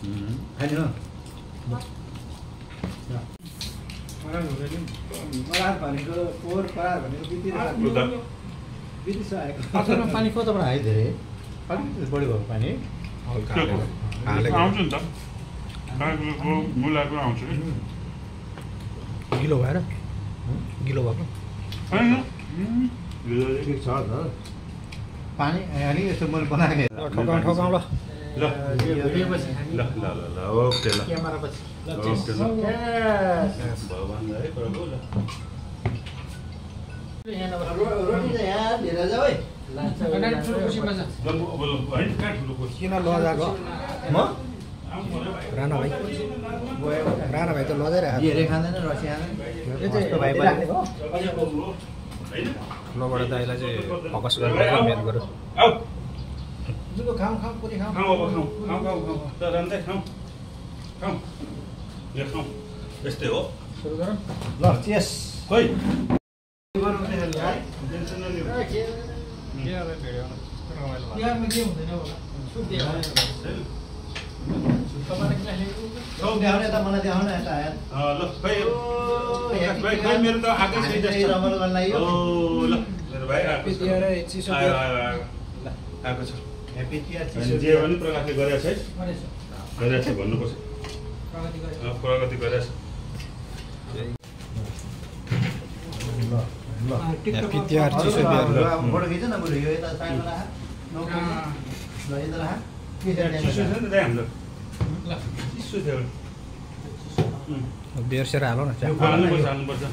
खाने हो परार भनेको पोहोर परार भनेको बितिसकेको पानी कताबाट आयो धेरै अलिक बढी भएको पानी आउँछ नि त मुलाको आउँछ गिलो भएर गिलो भएको ठिक छ त पानी अलिक यसो मैले बनाएको ठोकाउँ ल ल ओके ल क्यामेरा पछि ओके ल भगवान है प्रभु ल रोटी त यहाँ लिएर जाऊ है किन लजाको म राणा भाइ त लजाइरहेको हेरे खाँदैन रसी खाँदैन लबाट दाइलाई चाहिँ फोकस गरेर मेन गरौँ खाऊ खाऊ पुरी खाऊ खाऊ अब खाऊ त राम्रै खाऊ यो खाऊ यस्तै हो सुरु गरौँ ल चेस खोइ बिहारमा के हुँदैन होला देखाउने त मलाई देखाउन यता आयो ल खोइ मेरो त आएकै छैन जस्तो रमाइलो गर्न लागि ओ ल मेरो भाइ आएको छ आयो आएको छ ह्याप्पी तिहार जे पनि प्रगति गरेछ है गरेछ भन्नुपर्छ प्रगति गरेछ ह्याप्पी तिहार चिसो बिहार फोटो खिच न बरु यो यता साइडमा राख ल यता राख चिसो छ नि त हाम्रो ल चिसो थियो बेर सेर हालौ न हाल्नुपर्छ